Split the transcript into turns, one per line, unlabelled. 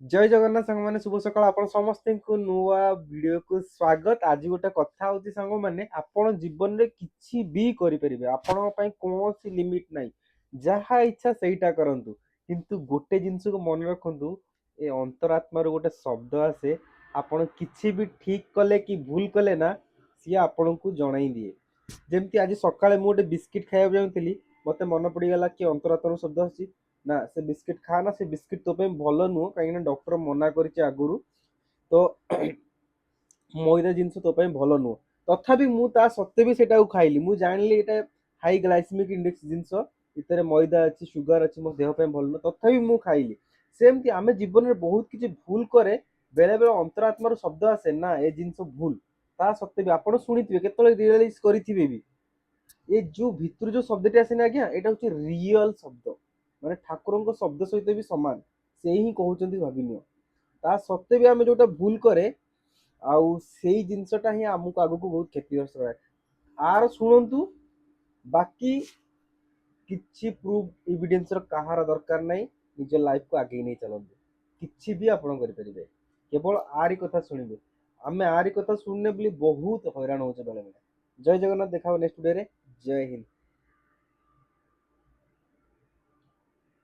ଜୟ ଜଗନ୍ନାଥ ସାଙ୍ଗମାନେ, ଶୁଭ ସକାଳ। ଆପଣ ସମସ୍ତଙ୍କୁ ନୂଆ ଭିଡ଼ିଓକୁ ସ୍ୱାଗତ। ଆଜି ଗୋଟେ କଥା ହଉଛି ସାଙ୍ଗମାନେ, ଆପଣ ଜୀବନରେ କିଛି ବି କରିପାରିବେ। ଆପଣଙ୍କ ପାଇଁ କୌଣସି ଲିମିଟ ନାହିଁ। ଯାହା ଇଚ୍ଛା ସେଇଟା କରନ୍ତୁ, କିନ୍ତୁ ଗୋଟେ ଜିନିଷକୁ ମନେ ରଖନ୍ତୁ, ଏ ଅନ୍ତରାତ୍ମାରୁ ଗୋଟେ ଶବ୍ଦ ଆସେ। ଆପଣ କିଛି ବି ଠିକ କଲେ କି ଭୁଲ କଲେ ନା, ସିଏ ଆପଣଙ୍କୁ ଜଣାଇ ଦିଏ। ଯେମିତି ଆଜି ସକାଳେ ମୁଁ ଗୋଟେ ବିସ୍କିଟ ଖାଇବାକୁ ଯାଉଥିଲି, ମତେ ମନେ ପଡ଼ିଗଲା କି ଅନ୍ତରାତ୍ମାରୁ ଶବ୍ଦ ଆସୁଛି, ନା, ସେ ବିସ୍କିଟ ଖା ନା, ସେ ବିସ୍କିଟ ତୋ ପାଇଁ ଭଲ ନୁହଁ, କାହିଁକିନା ଡକ୍ଟର ମନା କରିଛି ଆଗରୁ ତ, ମଇଦା ଜିନିଷ ତୋ ପାଇଁ ଭଲ ନୁହଁ। ତଥାପି ମୁଁ ତା ସତ୍ତ୍ୱେ ବି ସେଇଟାକୁ ଖାଇଲି। ମୁଁ ଜାଣିଲି ଏଇଟା ହାଇ ଗ୍ଲାଇସେମିକ ଇଣ୍ଡେକ୍ସ ଜିନିଷ, ଏଥିରେ ମଇଦା ଅଛି, ସୁଗାର ଅଛି, ମୋ ଦେହ ପାଇଁ ଭଲ ନୁହଁ, ତଥାପି ମୁଁ ଖାଇଲି। ସେମିତି ଆମେ ଜୀବନରେ ବହୁତ କିଛି ଭୁଲ କରେ। ବେଳେ ବେଳେ ଅନ୍ତରାତ୍ମାର ଶବ୍ଦ ଆସେ, ନା, ଏ ଜିନିଷ ଭୁଲ। ତା ସତ୍ତ୍ୱେ ବି ଆପଣ ଶୁଣିଥିବେ, କେତେବେଳେ ରିଏଲାଇଜ କରିଥିବେ ବି, ଏ ଯୋଉ ଭିତରୁ ଯୋଉ ଶବ୍ଦଟି ଆସେନି ଆଜ୍ଞା, ଏଇଟା ହଉଛି ରିଅଲ ଶବ୍ଦ, ମାନେ ଠାକୁରଙ୍କ ଶବ୍ଦ ସହିତ ବି ସମାନ। ସେ ହିଁ କହୁଛନ୍ତି ଭାବିନିଅ। ତା ସତ୍ତ୍ୱେ ବି ଆମେ ଯୋଉଟା ଭୁଲ କରେ, ଆଉ ସେଇ ଜିନିଷଟା ହିଁ ଆମକୁ ଆଗକୁ ବହୁତ କ୍ଷତିଗ୍ରସ୍ତ କରାଏ। ଆର ଶୁଣନ୍ତୁ, ବାକି କିଛି ପ୍ରୁଫ୍ ଏଭିଡେନ୍ସର କାହାର ଦରକାର ନାହିଁ। ନିଜ ଲାଇଫକୁ ଆଗେଇ ନେଇ ଚାଲନ୍ତୁ, କିଛି ବି ଆପଣ କରିପାରିବେ। କେବଳ ଆରି କଥା ଶୁଣିବେ। ଆମେ ଆରି କଥା ଶୁଣୁନେ ବୋଲି ବହୁତ ହଇରାଣ ହଉଛେ ବେଳେ ବେଳେ। ଜୟ ଜଗନ୍ନାଥ, ଦେଖା ହବ ନେକ୍ସଟ ଭିଡ଼ିଓରେ। ଜୟ ହିନ୍ଦ।